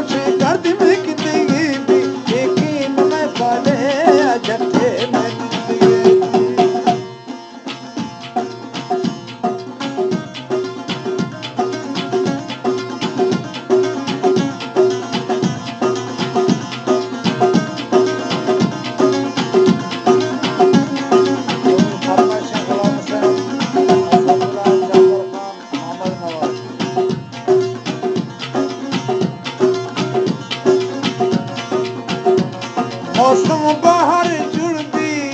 گردی میں گندگی بی، یقین میں بالے جٹھے میں گندگی بی۔ موسم بہار جڑ بی،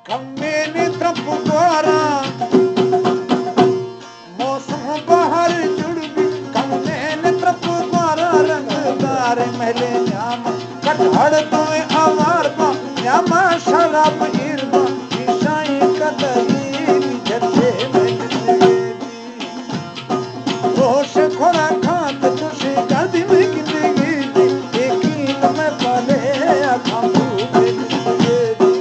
کمیں ترپ گواراں۔ موسم بہار جڑ بی، کمیں ترپ گواراں۔ رنگدار محلے نیام، کٹہڑ دوئیں آوار باں، نیام شراب ایر باں، ایشاں کدی جٹھے میں گندگی بی۔ روش کھڑا کھانت چوشیں گردی میں گندگی بی، یقین میں بالے آکھاں بو بے گندگی بی۔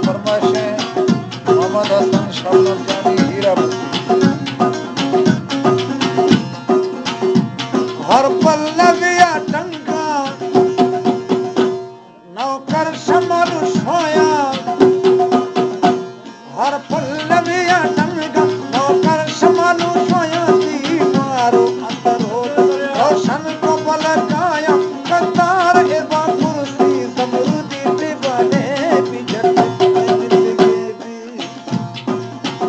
فرمائشیں محمد حسن شبنم جانی ہیرا بخشی۔ ہر پلویا ٹنگا نوکر شمال شویا، ہر پلویا ٹنگا نوکر شمال شویا، دیوارو اندرو روشن کو بلکایا، قطار ابا کرسی زمرودی دیوانے بی جٹھے میں گندگی بی۔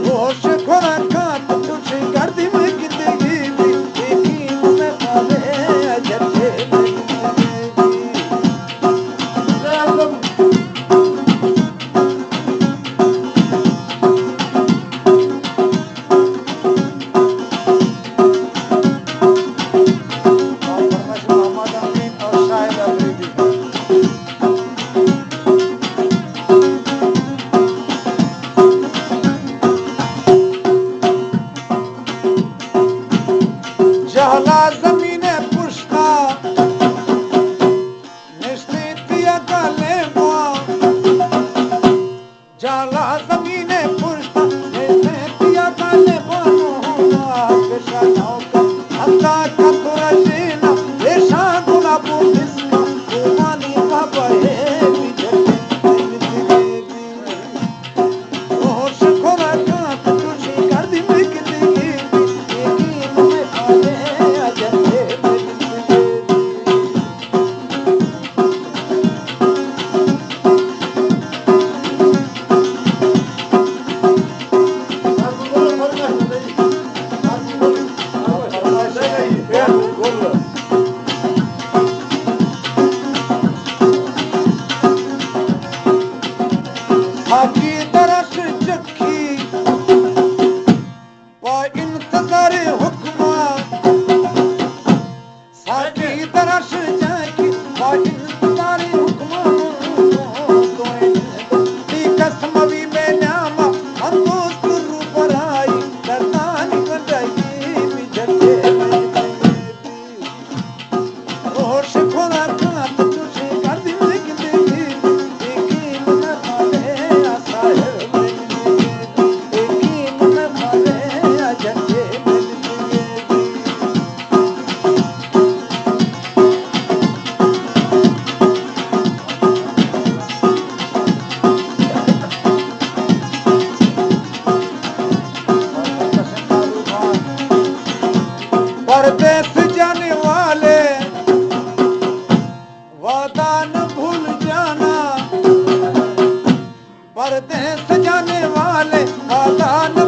روش کھڑا کھانت چوشیں گردی میں گندگی بی، یقین میں بالے جٹھے میں گندگی بی۔ جہلا زمین پشتا نشتیں تیا گلیں بوا۔ جہلا زمین پشتا نشتیں تیا گلیں بوا۔ نوکا پیشا نوکا ہمدا کا تو رجینا، پیشا گلاب و مسکا، تو مانی بابا ہے بی جٹھے میں گندگی بی۔ روش کھڑا کھانت چوشیں گردی میں گندگی بی، یقین میں بالے جٹھے میں گندگی بی۔ ساقی درش جکی پہ انتظار حکما، ساقی درش جکی پہ انتظار حکما۔ دوئیں تی قسم بی میں نیاما، من دوست رو برائی، دردانی گنڈائی بی جٹھے میں گندگی بی۔ روش کھڑا کھانت چوشیں گردی میں گندگی بی، یقین میں بالے آ ساحل میں گندگی بی، یقین میں بالے آ جٹھے میں گندگی بی۔ پردیس جانے والے وعدہ نہ بھول جانا، پردیس جانے والے وعدہ نہ